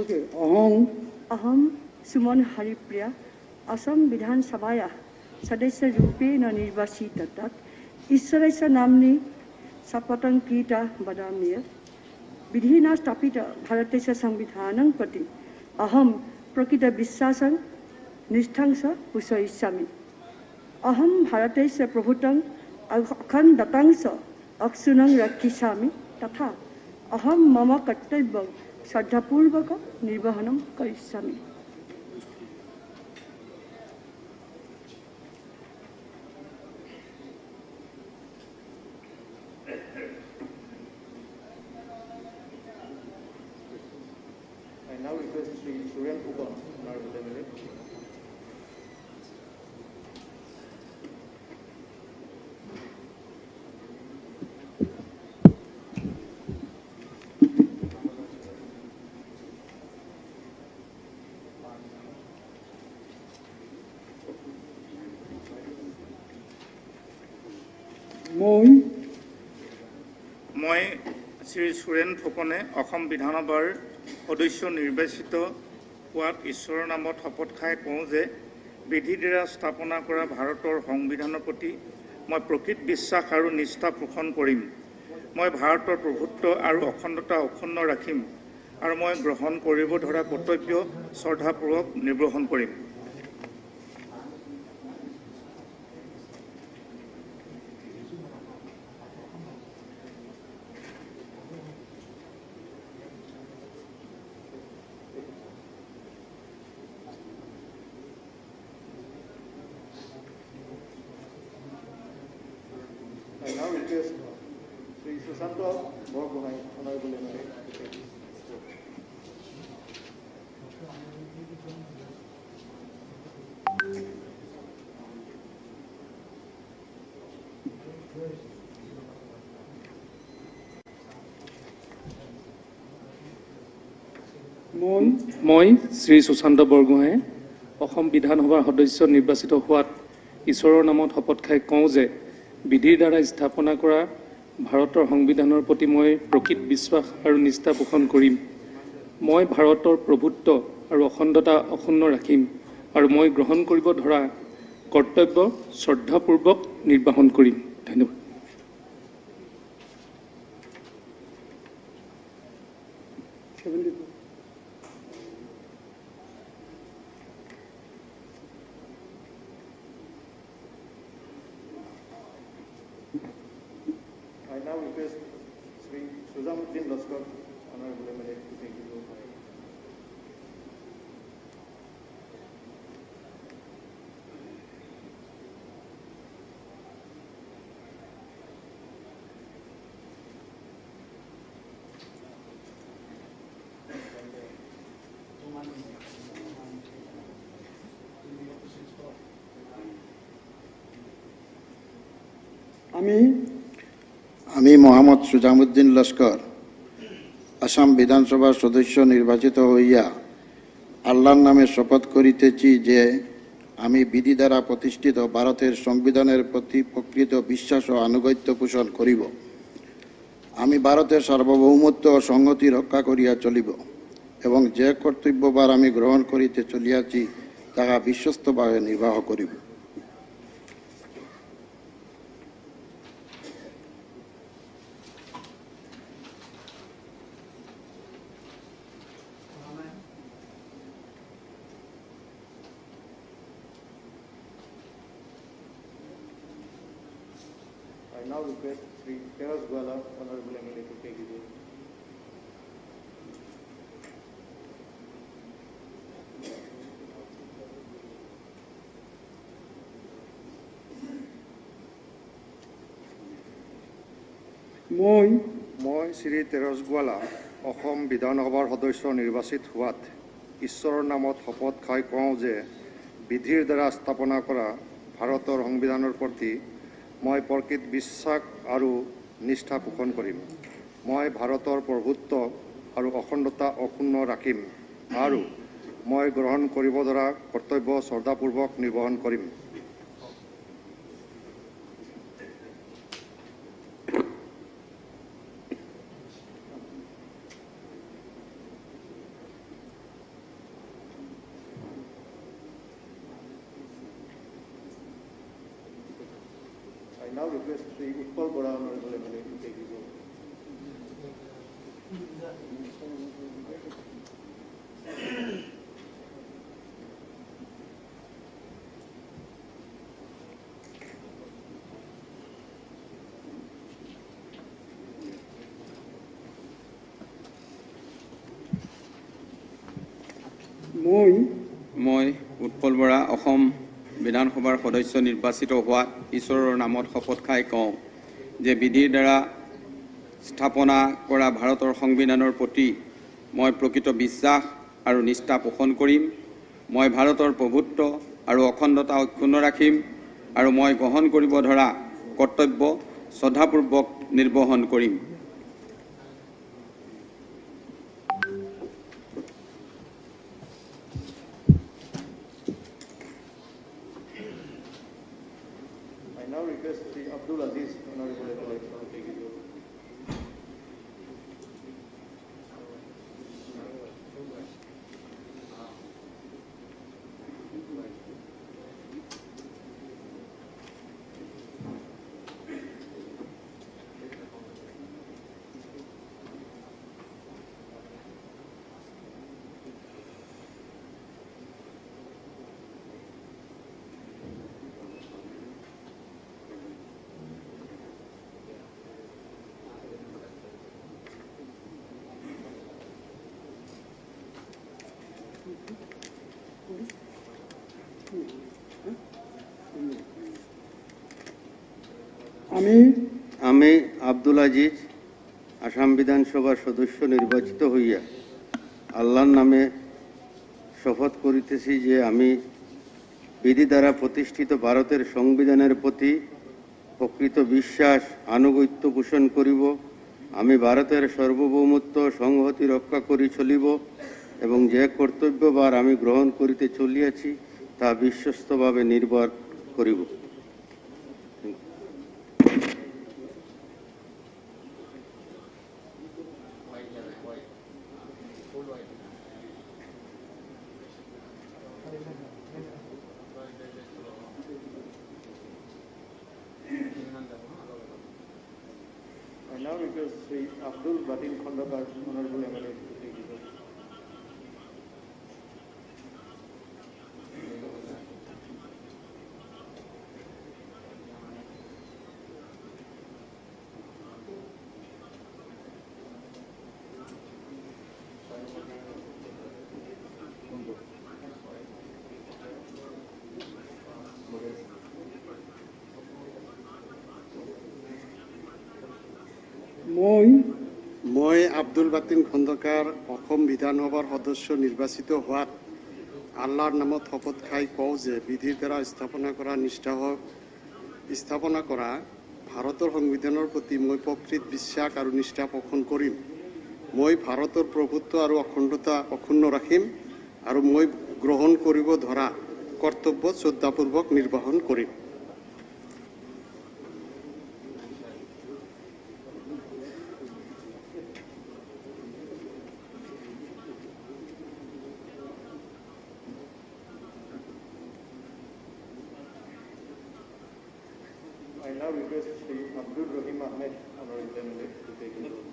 Okay, অহং अहं सुमन हरिप्रिया असम विधानसभायाः सदस्यरूपेण निर्वाचित तत् ईश्वरस्य नाम्नि शपथं कृता वदामि यत् विधिना स्थापित भारतस्य संविधानं प्रति अहं प्रकृतविश्वासं निष्ठां च पोषयिष्यामि। अहं भारतस्य प्रभुत्वं अखण्डतां च अक्षुण्णं रक्षिष्यामि तथा अहं मम कर्तव्यं श्रद्धापूर्वक निर्वहनं करिष्यामि। I now request Shri Suren Phukan, Honorable MLA. মই মই শ্ৰী সুৰেণ ফুকনে অসম বিধানসভাৰ সদস্য নিৰ্বাচিত হোৱাত ঈশ্বৰৰ নামত শপত খাই কওঁ যে বিধিৰ দ্বাৰা স্থাপনা কৰা ভাৰতৰ সংবিধানৰ প্ৰতি মই প্ৰকৃত বিশ্বাস আৰু নিষ্ঠা পোষণ কৰিম। মই ভাৰতৰ প্ৰভুত্ব আৰু অখণ্ডতা অক্ষুণ্ণ ৰাখিম আৰু মই গ্ৰহণ কৰিব ধৰা কৰ্তব্য শ্ৰদ্ধাপূৰ্বক নিৰ্বহন কৰিম। I now request Shri Sushanta Borgohain, Honorable MLA, to take his oath. মই মই শ্ৰী সুশান্ত বৰগোহাঁয়ে অসম বিধানসভাৰ সদস্য নিৰ্বাচিত হোৱাত ঈশ্বৰৰ নামত শপত খাই কওঁ যে বিধিৰ দ্বাৰা স্থাপনা কৰা ভাৰতৰ সংবিধানৰ প্ৰতি মই প্ৰকৃত বিশ্বাস আৰু নিষ্ঠা পোষণ কৰিম। মই ভাৰতৰ প্ৰভুত্ব আৰু অখণ্ডতা অক্ষুণ্ণ ৰাখিম আৰু মই গ্ৰহণ কৰিব ধৰা কৰ্তব্য শ্ৰদ্ধাপূৰ্বক নিৰ্বাহন কৰিম। ধন্যবাদ। 74. I now request Shri Sujamuddin Laskar, Honorable MLA, to take his oath. আমি আমি মোহাম্মদ সুজামুদ্দিন লস্কর আসাম বিধানসভার সদস্য নির্বাচিত হইয়া আল্লাহর নামে শপথ করিতেছি যে আমি বিধি দ্বারা প্রতিষ্ঠিত ভারতের সংবিধানের প্রতি প্রকৃত বিশ্বাস ও আনুগত্য পোষণ করিব। আমি ভারতের সার্বভৌমত্ব ও সংহতি রক্ষা করিয়া চলিব এবং যে কর্তব্যভার আমি গ্রহণ করিতে চলিয়াছি তাহা বিশ্বস্তভাবে নির্বাহ করিব। I now request Shri Teras Goala, Honorable MLA, to take his oath. মই মই শ্ৰী তেৰছ গোৱালা অসম বিধানসভাৰ সদস্য নিৰ্বাচিত হোৱাত ঈশ্বৰৰ নামত শপত খাই কওঁ যে বিধিৰ দ্বাৰা স্থাপনা কৰা ভাৰতৰ সংবিধানৰ প্ৰতি মই প্ৰকৃত বিশ্বাস আৰু নিষ্ঠা পোষণ কৰিম। মই ভাৰতৰ প্ৰভুত্ব আৰু অখণ্ডতা অক্ষুণ্ণ ৰাখিম আৰু মই গ্ৰহণ কৰিব ধৰা কৰ্তব্য শ্ৰদ্ধাপূৰ্বক নিৰ্বহন কৰিম। now request Sri Utpal Bora, Honorable MLA, to take his oath. মই উৎপল বৰা অসম বিধানসভাৰ সদস্য নিৰ্বাচিত হোৱাত ঈশ্বৰৰ নামত শপত খাই কওঁ যে বিধিৰ দ্বাৰা স্থাপনা কৰা ভাৰতৰ সংবিধানৰ প্ৰতি মই প্ৰকৃত বিশ্বাস আৰু নিষ্ঠা পোষণ কৰিম। মই ভাৰতৰ প্ৰভুত্ব আৰু অখণ্ডতা অক্ষুণ্ণ ৰাখিম আৰু মই গ্ৰহণ কৰিব ধৰা কৰ্তব্য শ্ৰদ্ধাপূৰ্বক নিৰ্বহন কৰিম। I now request Sri Abdul Aziz, Honorable MLA, to take his oath. আমি আব্দুল আজিজ আসাম বিধানসভার সদস্য নির্বাচিত হইয়া আল্লাহর নামে শপথ করিতেছি যে আমি বিধি দ্বারা প্রতিষ্ঠিত ভারতের সংবিধানের প্রতি প্রকৃত বিশ্বাস আনুগত্য পোষণ করিব। আমি ভারতের সার্বভৌমত্ব সংহতি রক্ষা করি চলিব এবং যে কর্তব্যভার আমি গ্রহণ করিতে চলিয়াছি তা বিশ্বস্তভাবে নির্ভর করিব। I now request Sri Abdul Batin Khandakar, Honorable MLA, to take his oath. মই আব্দুল বাতিন খন্দকাৰ অসম বিধানসভাৰ সদস্য নিৰ্বাচিত হোৱাত আল্লাহৰ নামত শপত খাই কওঁ যে বিধিৰ দ্বাৰা স্থাপনা কৰা ভাৰতৰ সংবিধানৰ প্ৰতি মই প্ৰকৃত বিশ্বাস আৰু নিষ্ঠা পোষণ কৰিম। মই ভাৰতৰ প্ৰভুত্ব আৰু অখণ্ডতা অক্ষুণ্ণ ৰাখিম আৰু মই গ্ৰহণ কৰিব ধৰা কৰ্তব্য শ্ৰদ্ধাপূৰ্বক নিৰ্বাহন কৰিম। I now request Sri Abdul Rahim Ahmed, Honorable MLA, to take his oath.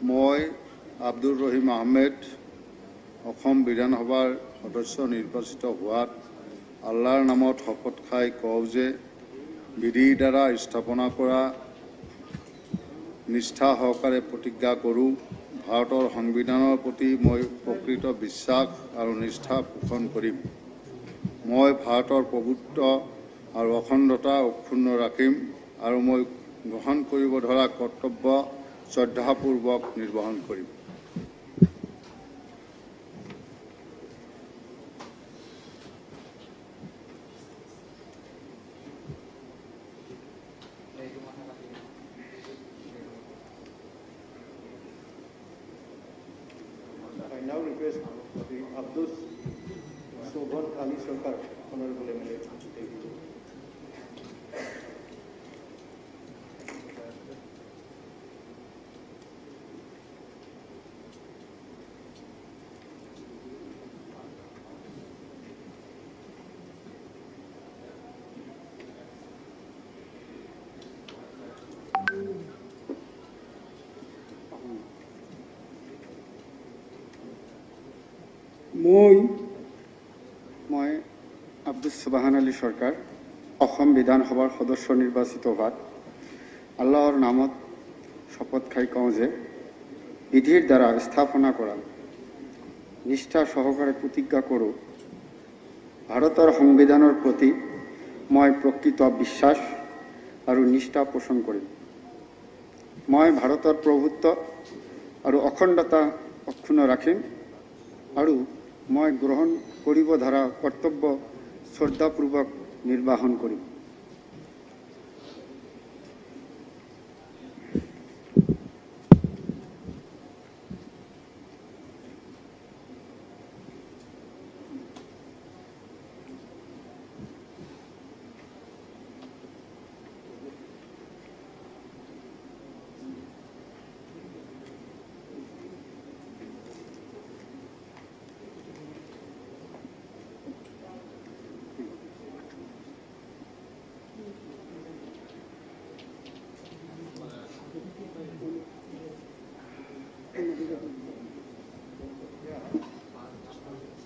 মই আব্দুল ৰহিম আহমেদ অসম বিধানসভাৰ সদস্য নিৰ্বাচিত হোৱাত আল্লাহৰ নামত শপত খাই কওঁ যে বিধিৰ দ্বাৰা স্থাপনা কৰা নিষ্ঠা সহকাৰে প্ৰতিজ্ঞা কৰোঁ ভাৰতৰ সংবিধানৰ প্ৰতি মই প্ৰকৃত বিশ্বাস আৰু নিষ্ঠা পোষণ কৰিম। মই ভাৰতৰ প্ৰভুত্ব আৰু অখণ্ডতা অক্ষুণ্ণ ৰাখিম আৰু মই গ্ৰহণ কৰিব ধৰা কৰ্তব্য শ্ৰদ্ধাপূৰ্বক নিৰ্বহন কৰিম। I now request Shri Abdus Sobhan Ali Sarkar, Honorable MLA, to take his oath. মই আব্দুছ সুবাহান আলী সৰকাৰ, অসম বিধানসভাৰ সদস্য নিৰ্বাচিত হোৱাত আল্লাহৰ নামত শপত খাই কওঁ যে বিধিৰ দ্বাৰা স্থাপনা কৰা নিষ্ঠা সহকাৰে প্ৰতিজ্ঞা কৰোঁ, ভাৰতৰ সংবিধানৰ প্ৰতি মই প্ৰকৃত বিশ্বাস আৰু নিষ্ঠা পোষণ কৰিম। মই ভাৰতৰ প্ৰভুত্ব আৰু অখণ্ডতা অক্ষুণ্ণ ৰাখিম আৰু মই গ্ৰহণ কৰিব ধৰা কৰ্তব্য শ্ৰদ্ধাপূৰ্বক নিৰ্বাহন কৰিম।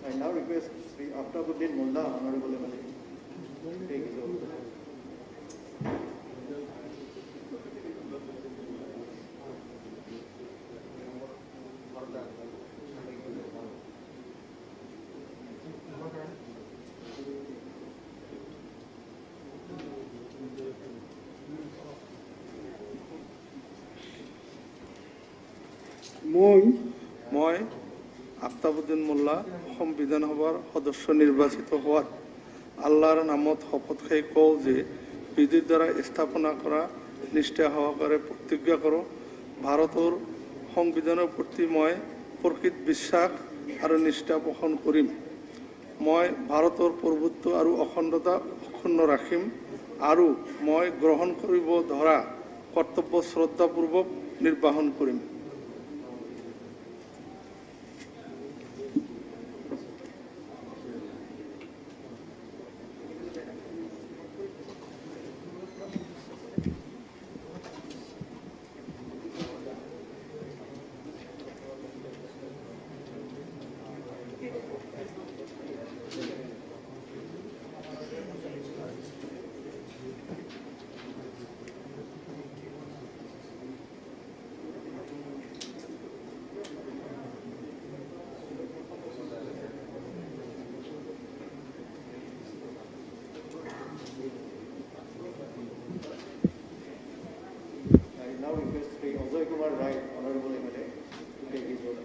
I now request Shri Aftabuddin Molla, Honorable MLA, to take his oath. মই আফতাবুদ্দিন মোল্লা, অসম বিধানসভাৰ সদস্য নিৰ্বাচিত হোৱাত আল্লাহৰ নামত শপত খাই কওঁ যে বিধিৰ দ্বাৰা স্থাপনা কৰা নিষ্ঠা সহকাৰে প্ৰতিজ্ঞা কৰোঁ, ভাৰতৰ সংবিধানৰ প্ৰতি মই প্ৰকৃত বিশ্বাস আৰু নিষ্ঠা পোষণ কৰিম। মই ভাৰতৰ প্ৰভুত্ব আৰু অখণ্ডতা অক্ষুণ্ণ ৰাখিম আৰু মই গ্ৰহণ কৰিব ধৰা কৰ্তব্য শ্ৰদ্ধাপূৰ্বক নিৰ্বাহন কৰিম। I now request Shri Ajay Kumar Rai, Honorable MLA, to take his oath.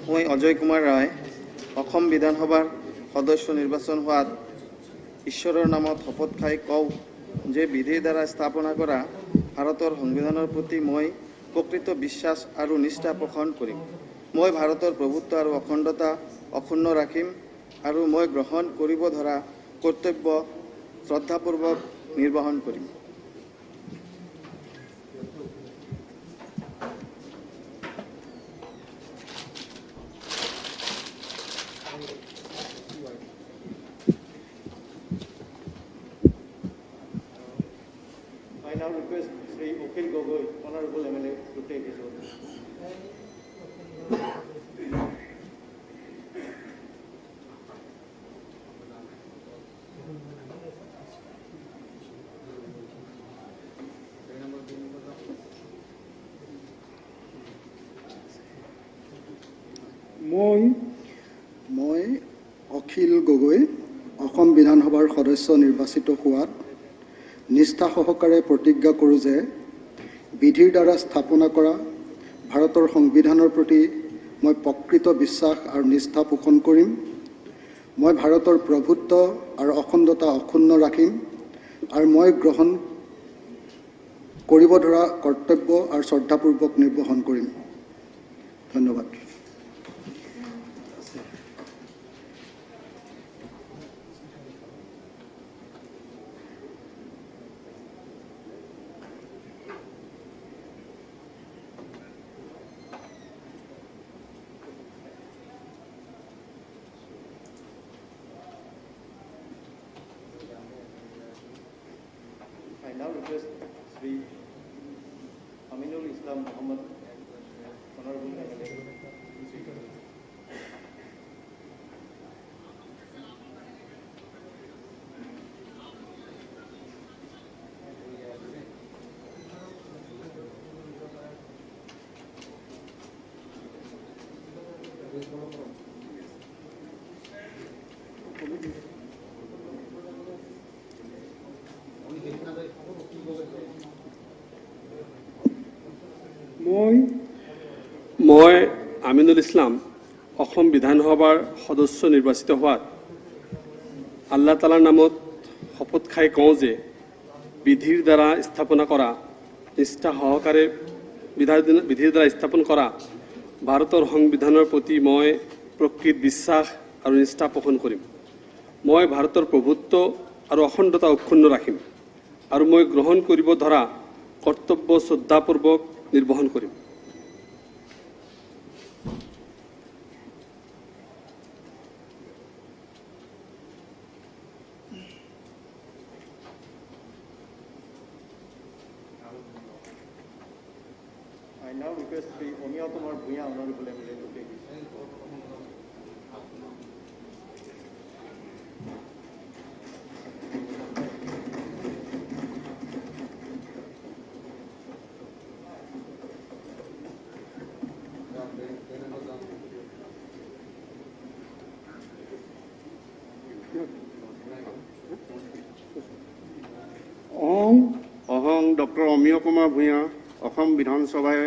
মই অজয় কুমাৰ ৰায়, অসম বিধানসভাৰ সদস্য নিৰ্বাচন হোৱাত ঈশ্বৰৰ নামত শপত খাই কওঁ যে বিধিৰ দ্বাৰা স্থাপনা কৰা ভাৰতৰ সংবিধানৰ প্ৰতি মই প্ৰকৃত বিশ্বাস আৰু নিষ্ঠা পোষণ কৰিম। মই ভাৰতৰ প্ৰভুত্ব আৰু অখণ্ডতা অক্ষুণ্ণ ৰাখিম আৰু মই গ্ৰহণ কৰিব ধৰা কৰ্তব্য শ্ৰদ্ধাপূৰ্বক নিৰ্বাহন কৰিম। I now request Shri Akhil Gogoi, Honorable MLA, to take his oath. মই মই অখিল অখিল গগৈ অসম বিধানসভাৰ সদস্য নিৰ্বাচিত হোৱাত নিষ্ঠা সহকাৰে প্ৰতিজ্ঞা কৰোঁ যে বিধিৰ দ্বাৰা স্থাপনা কৰা ভাৰতৰ সংবিধানৰ প্ৰতি মই প্ৰকৃত বিশ্বাস আৰু নিষ্ঠা পোষণ কৰিম। মই ভাৰতৰ প্ৰভুত্ব আৰু অখণ্ডতা অক্ষুণ্ণ ৰাখিম আৰু মই গ্ৰহণ কৰিব ধৰা কৰ্তব্য আৰু শ্ৰদ্ধাপূৰ্বক নিৰ্বহন কৰিম। ধন্যবাদ। I now request Sri Aminul Islam Muhammad, Honorable MLA. মই আমিনুল ইছলাম অসম বিধানসভাৰ সদস্য নিৰ্বাচিত হোৱাত আল্লাহ তালাৰ নামত শপত খাই কওঁ যে বিধিৰ দ্বাৰা স্থাপনা কৰা নিষ্ঠা সহকাৰে বিধিৰ দ্বাৰা স্থাপন কৰা ভাৰতৰ সংবিধানৰ প্ৰতি মই প্ৰকৃত বিশ্বাস আৰু নিষ্ঠা পোষণ কৰিম। মই ভাৰতৰ প্ৰভুত্ব আৰু অখণ্ডতা অক্ষুণ্ণ ৰাখিম আৰু মই গ্ৰহণ কৰিব ধৰা কৰ্তব্য শ্ৰদ্ধাপূৰ্বক নিৰ্বহন কৰিম। I now request Sri Amiya Kumar Bhuyan, Honorable MLA, to take his oath. অহং ডক্টৰ অমিয় কুমাৰ ভূঞা অসম বিধানসভায়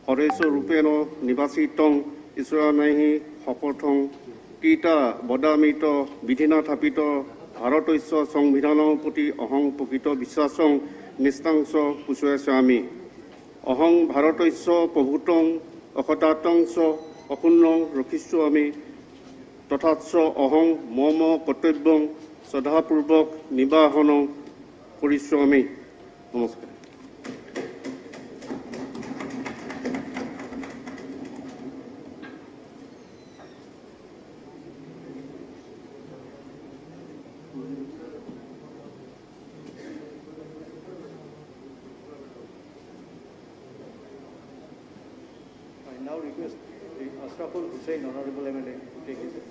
সদস্য ৰূপেণ নিৰ্বাচিতং ঈশ্বৰানাহি শপথং কীতা বদামিত বিধিনা থাপিত ভাৰতস্য সংবিধানৰ প্ৰতি অহং প্ৰকৃত বিশ্বাসং নিষ্ঠাংশ পোষয়ামি। অহং ভাৰতস্য প্ৰভুতং অখতাতংশ অক্ষুণ্ণ ৰক্ষিষ্যামি তথাচ অহং মম কৰ্তব্যং শ্ৰদ্ধাপূৰ্বক নিৰ্বাহন কৰিষ্যামি। নমস্কাৰ। I now request Sri Ashraful Hussain, Honorable MLA, to take his oath.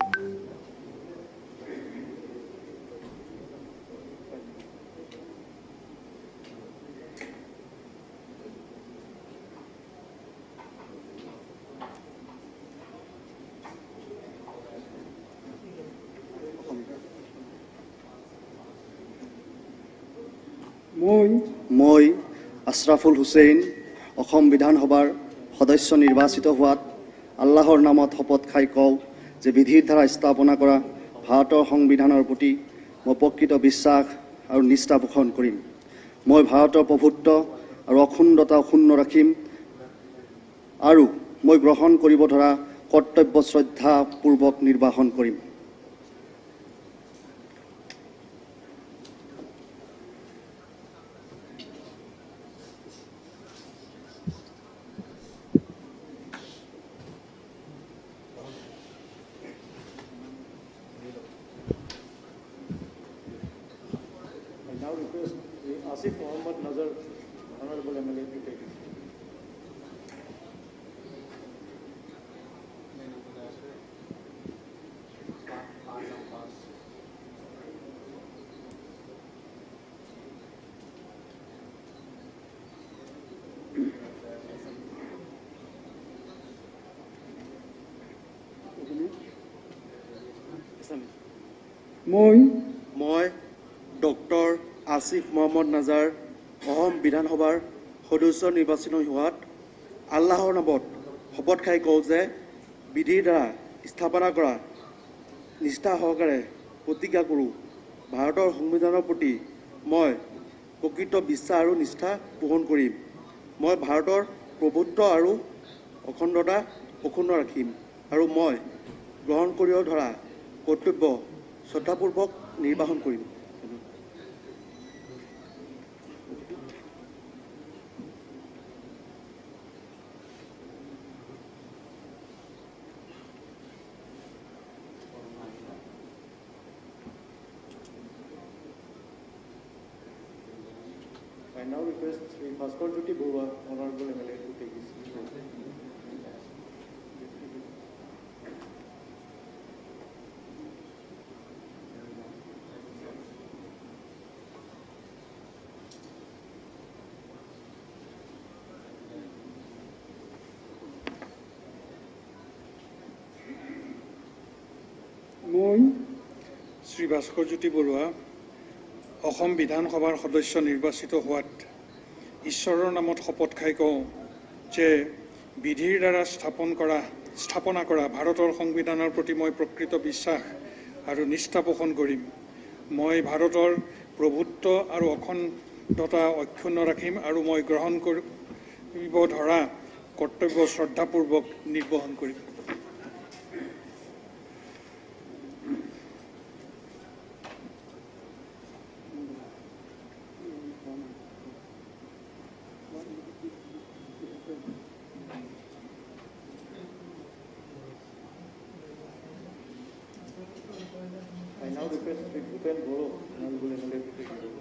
মই আশ্ৰাফুল হুছেইন অসম বিধানসভাৰ সদস্য নিৰ্বাচিত হোৱাত আল্লাহৰ নামত শপত খাই কওঁ যে বিধিৰ দ্বাৰা স্থাপনা কৰা ভাৰতৰ সংবিধানৰ প্ৰতি মই প্ৰকৃত বিশ্বাস আৰু নিষ্ঠা পোষণ কৰিম। মই ভাৰতৰ প্ৰভুত্ব আৰু অখণ্ডতা অক্ষুণ্ণ ৰাখিম আৰু মই গ্ৰহণ কৰিব ধৰা কৰ্তব্য শ্ৰদ্ধাপূৰ্বক নিৰ্বাহন কৰিম। I now request Asif Mohammad Nazar, Honorable MLA, to take his seat. মই ডক্টৰ আসিফ মহম্মদ নাজাৰ অসম বিধানসভাৰ সদস্য নিৰ্বাচিত হোৱাত আল্লাহৰ নামত শপত খাই কওঁ যে বিধিৰ দ্বাৰা স্থাপনা কৰা নিষ্ঠা সহকাৰে প্ৰতিজ্ঞা কৰোঁ ভাৰতৰ সংবিধানৰ প্ৰতি মই প্ৰকৃত বিশ্বাস আৰু নিষ্ঠা পোষণ কৰিম। মই ভাৰতৰ প্ৰভুত্ব আৰু অখণ্ডতা অক্ষুণ্ণ ৰাখিম আৰু মই গ্ৰহণ কৰিব ধৰা কৰ্তব্য শ্ৰদ্ধাপূৰ্বক নিৰ্বাহন কৰিম। I now request Sri Bhaskar Jyoti Barua, Honorable MLA, to take his oath. মই শ্ৰী ভাস্কৰ জ্যোতি বৰুৱা অসম বিধানসভাৰ সদস্য নিৰ্বাচিত হোৱাত ঈশ্বৰৰ নামত শপত খাই কওঁ যে বিধিৰ দ্বাৰা স্থাপনা কৰা ভাৰতৰ সংবিধানৰ প্ৰতি মই প্ৰকৃত বিশ্বাস আৰু নিষ্ঠা পোষণ কৰিম। মই ভাৰতৰ প্ৰভুত্ব আৰু অখণ্ডতা অক্ষুণ্ণ ৰাখিম আৰু মই গ্ৰহণ কৰিব ধৰা কৰ্তব্য শ্ৰদ্ধাপূৰ্বক নিৰ্বহন কৰিম। I now request Sri Bhupen Boro, Honorable MLA, to take his oath.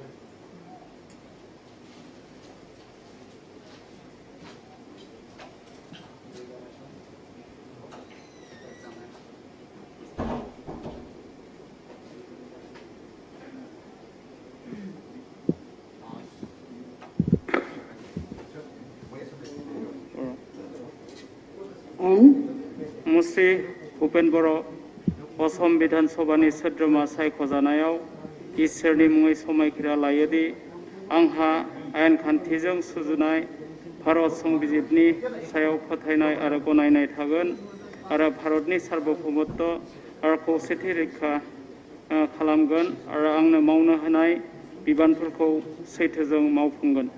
मुस्रि भुपेन बर' असम बिधानसभानि सोद्रोमा सायख'जानायाव इसोरनि मुङै समायखिरा लायोदि आंहा आयेन खान्थिजों सुजुनाय भारत संबिजितनि सायाव फोथायनाय आरो गनायनाय थागोन आरो भारतनि सार्वभौमत्व आरो खौसेथि रैखा खालामगोन आरो आंनो मावनो होनाय बिबानफोरखौ सैथोजों मावफुंगोन।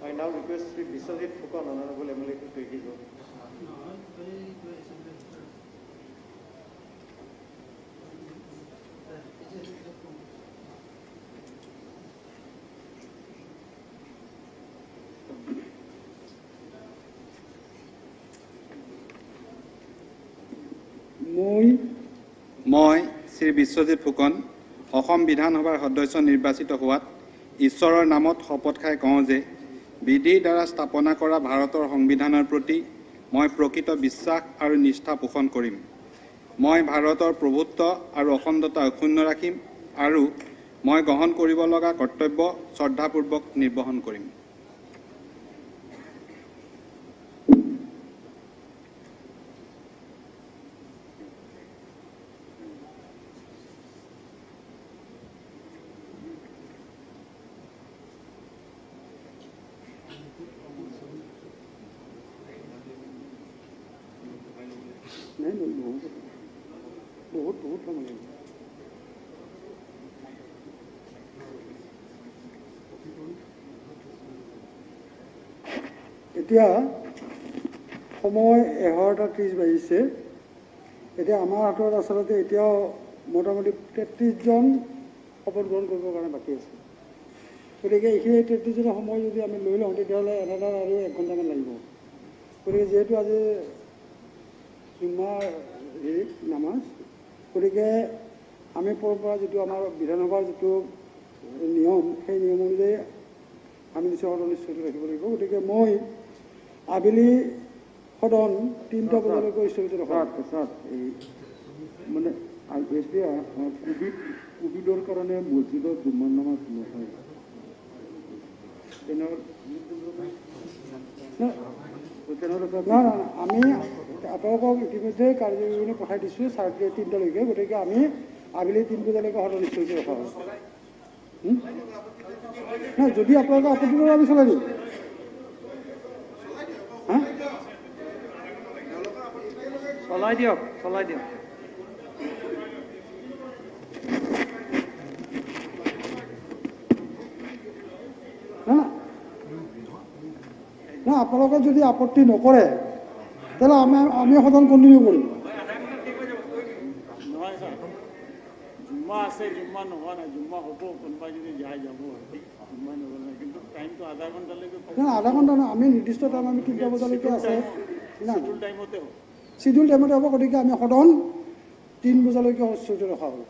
I now request Sri Biswajit Phukan, Honorable MLA, to take his oath. মই শ্ৰী বিশ্বজিৎ ফুকন অসম বিধানসভাৰ সদস্য নিৰ্বাচিত হোৱাত ঈশ্বৰৰ নামত শপত খাই কওঁ যে বিধিৰ দ্বাৰা স্থাপনা কৰা ভাৰতৰ সংবিধানৰ প্ৰতি মই প্ৰকৃত বিশ্বাস আৰু নিষ্ঠা পোষণ কৰিম। মই ভাৰতৰ প্ৰভুত্ব আৰু অখণ্ডতা অক্ষুণ্ণ ৰাখিম আৰু মই গ্ৰহণ কৰিব লগা কৰ্তব্য শ্ৰদ্ধাপূৰ্বক নিৰ্বহন কৰিম। বহুত বহুত সময় লাগিব। এতিয়া সময় 11:30 বাজিছে। এতিয়া আমাৰ হাতত আচলতে এতিয়াও মোটামুটি 33 জন শপত গ্ৰহণ কৰিবৰ কাৰণে বাকী আছে। গতিকে এইখিনি 33জনৰ সময় যদি আমি লৈ লওঁ, তেতিয়াহ'লে এনাদাৰ আৰু 1 ঘণ্টামান লাগিব। গতিকে যিহেতু আজি জুম্মাৰ হেৰি নামাজ, গতিকে আমি পৰম্পৰা যিটো আমাৰ বিধানসভাৰ যিটো নিয়ম, সেই নিয়ম অনুযায়ী আমি নিশ্চয় সদন স্থগিত ৰাখিব লাগিব। গতিকে মই আবেলি সদন 3টা বজালৈকে স্থগিত ৰখা। ছাৰ, এই মানে এতিয়া কোভিডৰ কাৰণে মছজিদত জুম্মাৰ নামাজ নহয়, না না, আমি আপোনালোকক ইতিমধ্যে কাৰ্যবিৱৰণী পঠাই দিছোঁ 3:30লৈকে। গতিকে আমি আবেলি 3 বজালৈকে সদন স্থগিত ৰখা হয়। নাই, যদি আপোনালোকে আপত্তি কৰে আমি চলাই দিম। চলাই দিয়ক, চলাই দিয়ক। না না, আপোনালোকে যদি আপত্তি নকৰে তেতিয়াহ'লে আমি সদন কণ্টিনিউ কৰিম। নহয় ছাৰ, জুম্মা আছে, জুম্মা নোহোৱা নাই, জুম্মা হ'ব, কোনোবাই যদি যায় যাব, জুম্মা নগ'লে নাই, কিন্তু টাইমটো আধা ঘণ্টালৈকে। না, আধা ঘণ্টা নহয়, আমি নিৰ্দিষ্ট টাইম আমি 3টা বজালৈকে আছে। শিডিউল টাইমতে হ'ব, শিডিউল টাইমতে হ'ব। গতিকে আমি সদন 3 বজালৈকে স্থগিত ৰখা হ'ল।